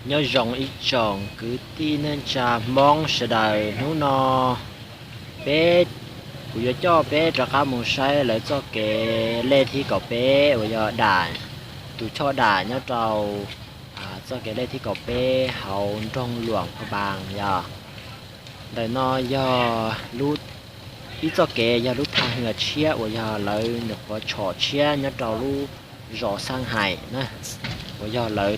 Nyob zoo ib tsoom kwv tij neej tsa Hmoob sawv daws, hnub no peb, kuv yuav coj peb rov qab mus saib lawv txoj kev lej thib kaum peb uas yog dam, tus choj dam nyob rau txoj kev lej thib kaum peb hauv nroog Luam Pha Npas yog. Ntawm no yog ib txoj kev yog lub thaj hwj tshiab uas yog lawv nyuam qhuav tshom tshiab nyob rau lub zos Xaaj Hais na, uas yog lawv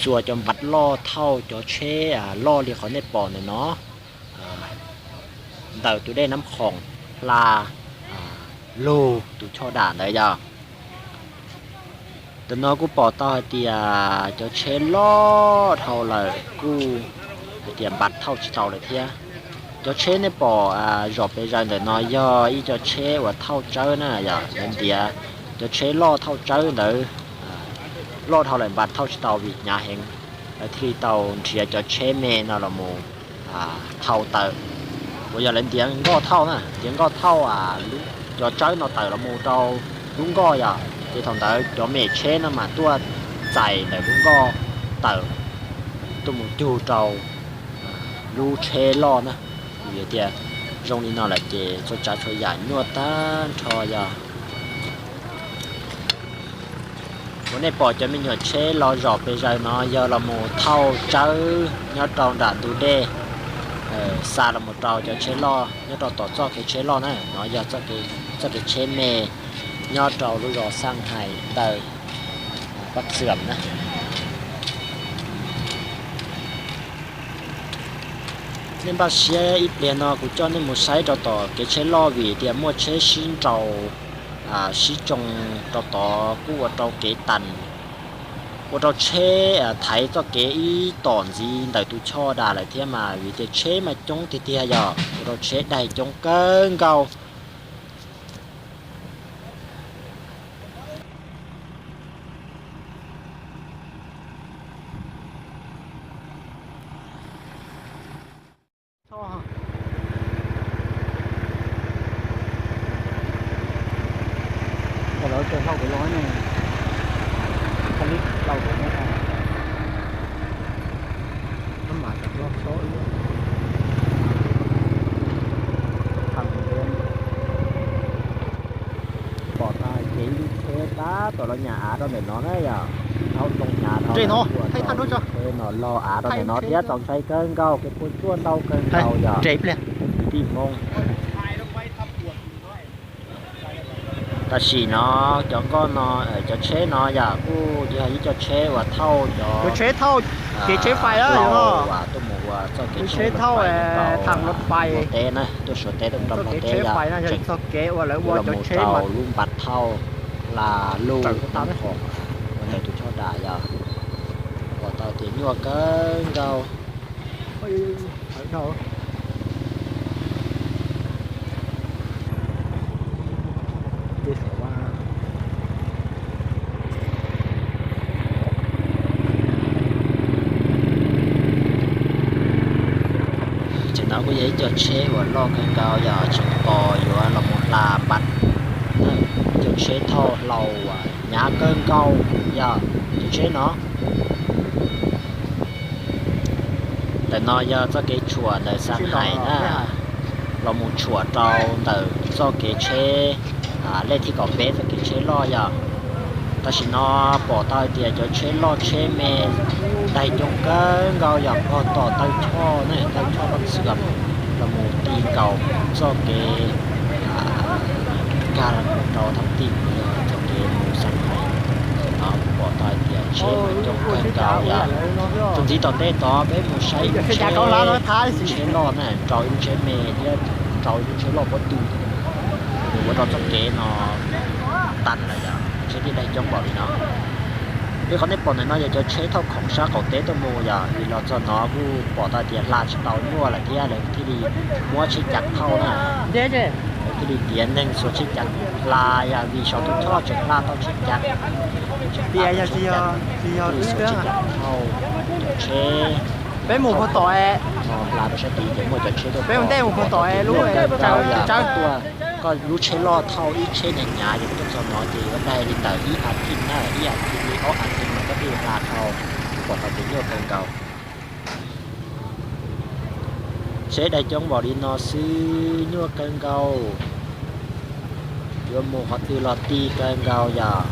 xuas cov npav loj thauj cov tsheb loj li qhov nej pom ntawm no, ntawm tus dej Nab Khoom hla lug tus choj dam ntawd yog. Ntawm no kuj pom tau hais tias cov tsheb loj dhau lawm kuj hais tias npav thauj tsis tau lawm thiab. Cov tsheb nej pom zom pes zaws ntawm no yog ib co tsheb uas thauj tsawb na yom, lawv ntiav cov tsheb loj thauj tsawb ntawd loj dhau lawm npav thauj tsis tau vim hnyav heev, lawv thiaj li tau nrhiav cov tsheb me no los mus thauj tawm, uas yog lawv ntiav nkoj thauj na, ntiav nkoj thauj cov tsawb no tawm los mus rau lub nkoj yom, ces thaum ntawd cov me tsheb no mas tuaj txais ntawm lub nkoj tawm tuaj mus cug rau lub tsheb loj na. Vim tias zoo li no lawm ces txhua tsav txhua yam nyuaj tag nrho yog. Uas nej pom cov me nyuam tsheb los zom pes zaws no yog los mus thauj tsawb nyob rau nram ntug dej, xa los mus rau cov tsheb loj nyob rau tom txoj kev tsheb loj na, no yog txoj kev tsheb me nyob rau lub zos Xaaj Hais ntawm Pab Xwam na. Nej npaj siab ib pliag no kuv coj nej mus saib rau tom kev tsheb loj vim tias muaj tsheb sib nraus sib tsoo rau tod kuj ua rau kev tas, ua rau tsheb thaiv txoj kev ib tom ntxiv ntawm tus choj dam lawm thiab mas vim tias tsheb mas coob tiag tiag yog ua rau tsheb daig coob kawg nkaus. Pom tau ces ib lub tsheb tab tom los nyas av rau ntawm no na yog, tau too hnyav rau no, log av rau ntawm no thiab txaus ntshai kawg nkaus, kev puas tsuaj ntau kawg nkaus yog kwv tij Hmoob. Tam sim no cov nkoj no, cov tsheb no yog kuj yog ib co tsheb uas thauj cov, kev tsheb fais tuaj mus ua txoj kev tsheb thauj Muaj Teb na, tuaj Suav teb tuaj rau Muaj teb yog tseem los mus rau lub npav thauj hla lug Nab Khoom ua ntawm tus choj dam yog. Pom tau tias nyuaj kawg nkaus. Ces no kuj yog ib co tsheb uas loj kawg nkaus yog tseem tos yuav los mus hla npav. Ib co tsheb thauj hlau uas hnyav kawg nkaus yog cov tsheb no. Ntawm no yog txoj kev tshuam ntawm Xaaj Hais na, los mus tshuam rau ntawm txoj kev tsheb lej thib kaum peb txoj kev tsheb loj yog. Tam sim no pom tau hais tias cov tsheb loj tsheb me daig coob kawg nkaus yog pog tom taw choj ne, taw choj Pab Xwam los mus ti nkaus txoj kev kag rau thaj tij, txoj kev mus Xaaj Hais. No pom tau hais tias tsheb coob kawg nkaus yog. Tus ntxiv tom ntej tod peb mus saib ib lub tsheb loj na, rau ib lub tsheb me thiab rau ib lub tsheb loj pob tw, nws ua rau txoj kev no tas lawm yog tsheb thiaj daig coob npaum li no. Li qhov nej pom ntawm no yog cov tsheb thauj khoom sab qaum teb tuaj mus yog, vim los txog no kuj pom tau tias hla tsis tau nyuaj lawm thiab lawv thiaj li muab tsheb cav thauj na. Lawv thiaj li tiav neeg xuas tsheb cav hla yog vim saum tus choj tseem hla tau tsheb cav, tseem hla tau tsheb cav, thiaj li xuas tsheb cav thauj cov tsheb. Peb mus puag tom, hla rau sab tid ces muaj cov tsheb tuaj, peb mus tom es lub, koj lub tsheb loj thauj ib tsheb hnyav hnyav ces koj tuaj txog no ces yuav daig li ntawm ib as thiv na, ib as thiv li ob as thiv mas koj thiaj li hla dhau. pom tau tias nyuaj kawg nkaus. Tsheb daig coob npaum li no xwb nyuaj kawg nkaus. Yuav mus qhov twg los ti kawg nkaus yom.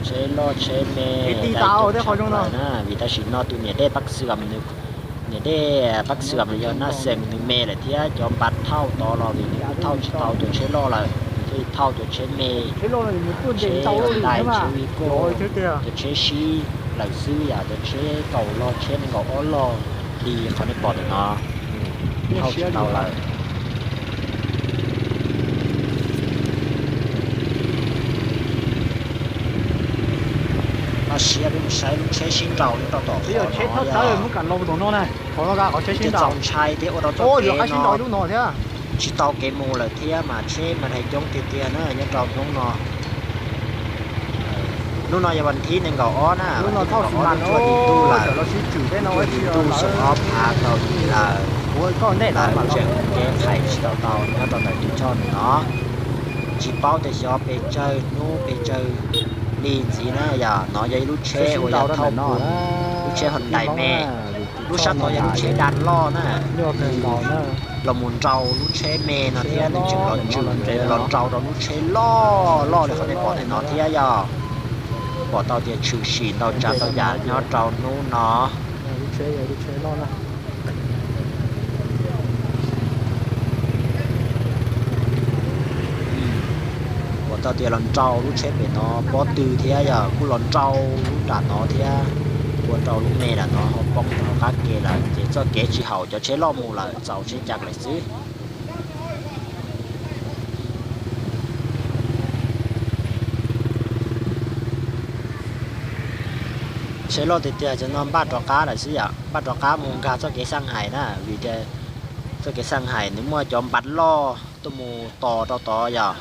Tsheb loj tsheb me, daig coob tshaj plaws na, vim tam sim no tus niam dej Pab Xwm, niam dej Pab Xwm yog Naj Xeem nws me lawm thiab cov npas thauj tod los vim nws kuj thauj tsis tau cov tsheb loj lawm, nws thiaj li thauj cov tsheb me, tsheb Hyundai, tsheb Vigo, cov tsheb sib lawm xwb yom, cov tsheb kaum log, tsheb nees nkaum ob log li qhov nej pom ntawm no, thauj tsis tau lawm. Koj siab peb mus saib lub tsheb sib nraus nyob rau tom qhov no, txaus ntshai thiab ua rau txoj kev no tsis tau kev mus lawm thiab mas tsheb mas daig coob tiag tiag na nyob rau hnub no. Hnub no yog vas thib nees nkaum ob na, vas thib nees nkaum ob lub cuaj hlis ntuj lawm, cuaj hlis ntuj xyoo ob phav kaum yim lawm. Lawv tseem kev qhais tsis tau tau nyob rau ntawm tus choj no. Tsis paub tias xyov pes tsawg hnub pes tsawg hli ntxiv na yom. No yog ib lub tsheb uas yog thauj mus, lub tsheb Hyundai me, lub sab tod yog lub tsheb da loj na, los mus nrau lub tsheb me no thiab, nws tseem los tswm los nrau rau lub tsheb loj loj li qhov nej pom ntawm no thiab yom. Pom tau tias tshwm sim ntau tsav ntau yam nyob rau hnub no. Pom tau tias los nrau lub tsheb pem no pob tw thiab yog kuj los nrau lub nram no thiab, ua rau lub me nram no ho poob rau hauv qab ke lawm ces txoj kev tsis haum cov tsheb loj mus lawm, txaus tsheb cav lawm xwb. Tsheb loj tiag tiag cov no npaj rov qab lawm xwb yom, npaj rov qab mus nkag txoj kev xaj hais na, vim tias txoj kev xaj hais nws muaj cov npas loj tuaj mus tos rau tod yom.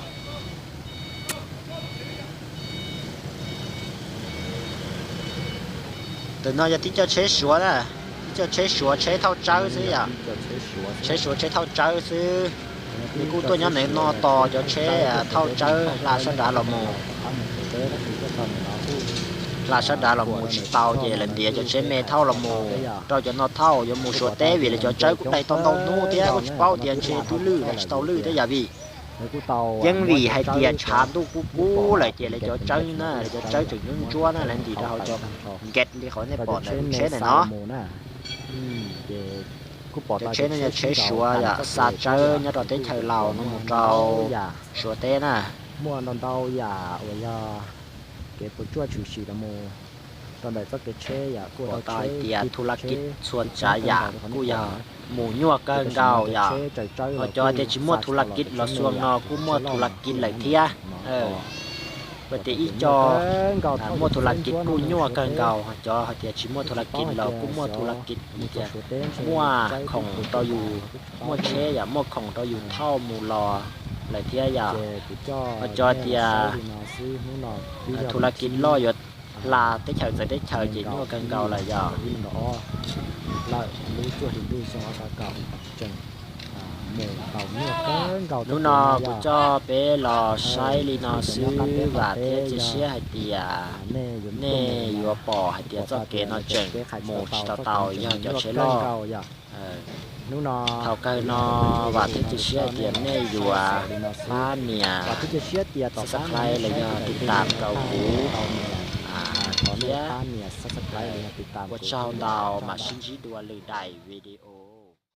Ntawm no yog tib co tsheb Suav na, tib co tsheb Suav tsheb thauj tsawb xwb yom. Tsheb Suav tsheb thauj tsawb xwb. Nws kuj tuaj nyob ntawm no tos cov tsheb thauj tsawb hla sab nrad los mus. Hla sab nrad los mus tsis tau ces lawv ntiav cov tsheb me thauj los mus rau cov no thauj yuav mus Suav teb vim lawv cov tsawb kuj daig tau ntau hnub thiab kuj tsis paub tias ntshe twb lwj los tsis tau lwj thiab yom vim yeej vim hais tias tshav ntuj kub kub lawm ces lawv cov tsawb na, lawv cov tsawb tseem ntsuab ntsuab na, lawv ntim rau hauv cov nket li qhov nej pom ntawm lub tsheb ntawm no. Cov tsheb no yog tsheb Suav yom, xa tsawb nyob rau teb chaws Laus no mus rau Suav teb na. Muaj ntau ntau yam uas yog kev puas tsuaj tshwm sim los mus rau ntawm txoj kev tsheb yom, kuj tau hais tias thu la kij txhua tsav yam kuj yog mus nyuaj kawg nkaus yom. Ho cov tias tsis muaj thu la kij los xuas no kuj muaj thu la kij lawm thiab. Ua tias ib co muaj thu la kij kuj nyuaj kawg nkaus, ho cov hais tias tsis muaj thu la kij los kuj muaj thu la kij, tias muaj khoom rau yus, muaj tsheb yom, muaj khoom rau yus thauj mus los lawm thiab yom. Ho cov tias thu la kij loj yuav hla teb chaws txawv teb chaws ces nyuaj kawg nkaus lawm yom. Hnub no kuv coj peb los saib li no xwb, vam thiab cia siab hais tias nej yuav pom hais tias txoj kev no tseem mus tsis tau tau yog cov tsheb loj. Thaum kawg no vam thiab cia siab hais tias nej yuav pab nias subscribe los yog tiv tam rau kuv thiab. Ua tsaug ntau, mam sib ntsib dua lwm daim video.